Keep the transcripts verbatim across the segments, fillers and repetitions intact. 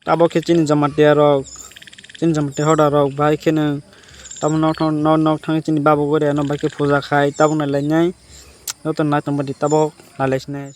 Tabok khe chini Jamatia rok, chini Jamatia hoda rok bai kheno tabok nok thang, nok, nok thang chini Baba Goria no bai khe puja khai tabok nai lai nai. Joto nai tong badi tabok nai lai sinai.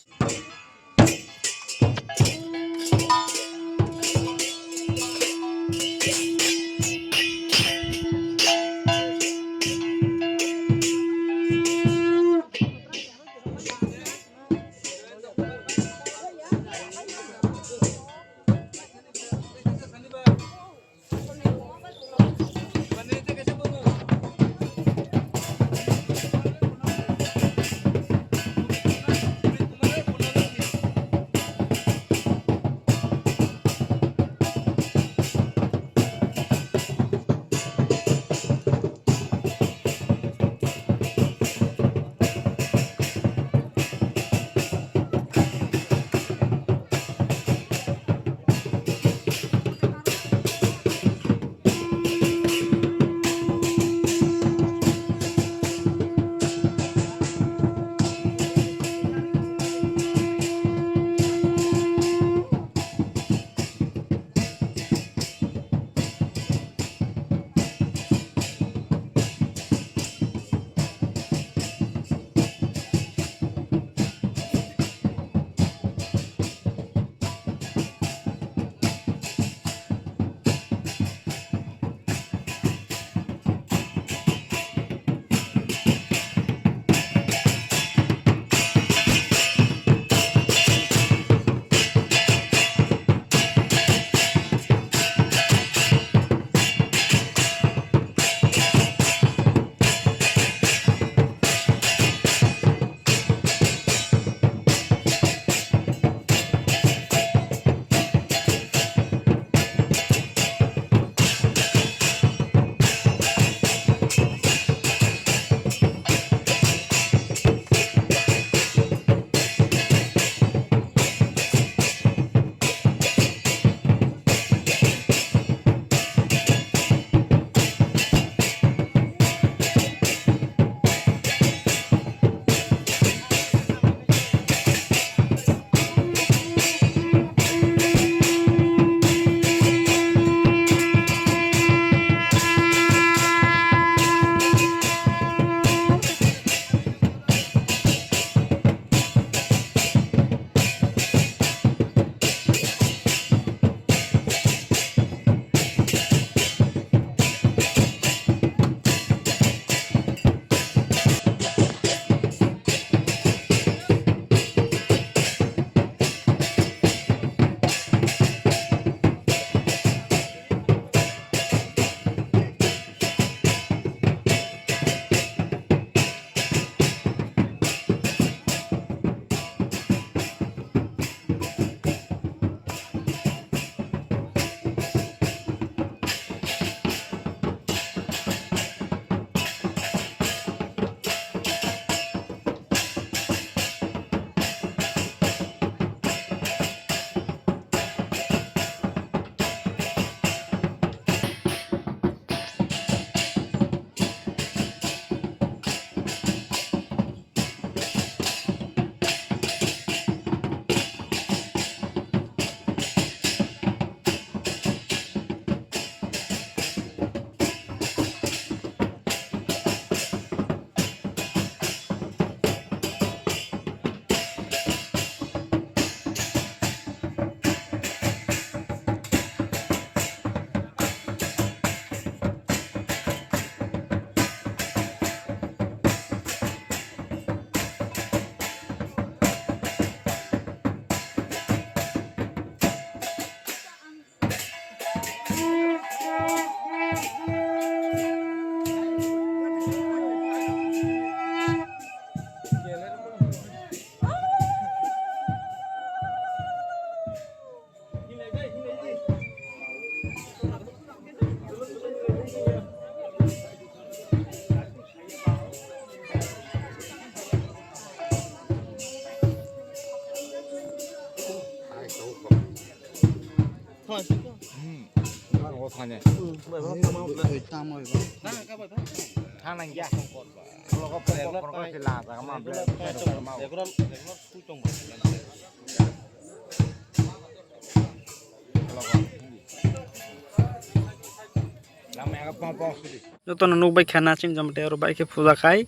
Jotono nukbai khana chini jamatai oro bai khe puja khai.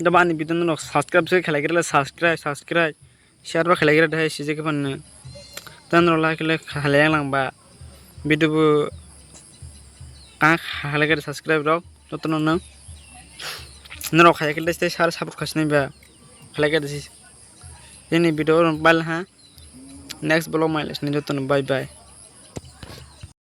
Dobo ani video no subscribe se khlai khe subscribe, subscribe, share ba khlai khe hai sijak phano. Tan ro like le khlai lang ba video bo ang khlai khe subscribe rok jotono no. Norok khai khe tei share support khasinai ba khlai khe. Ini video rok bal ha. Next vlog mai lesni jotono bye bye.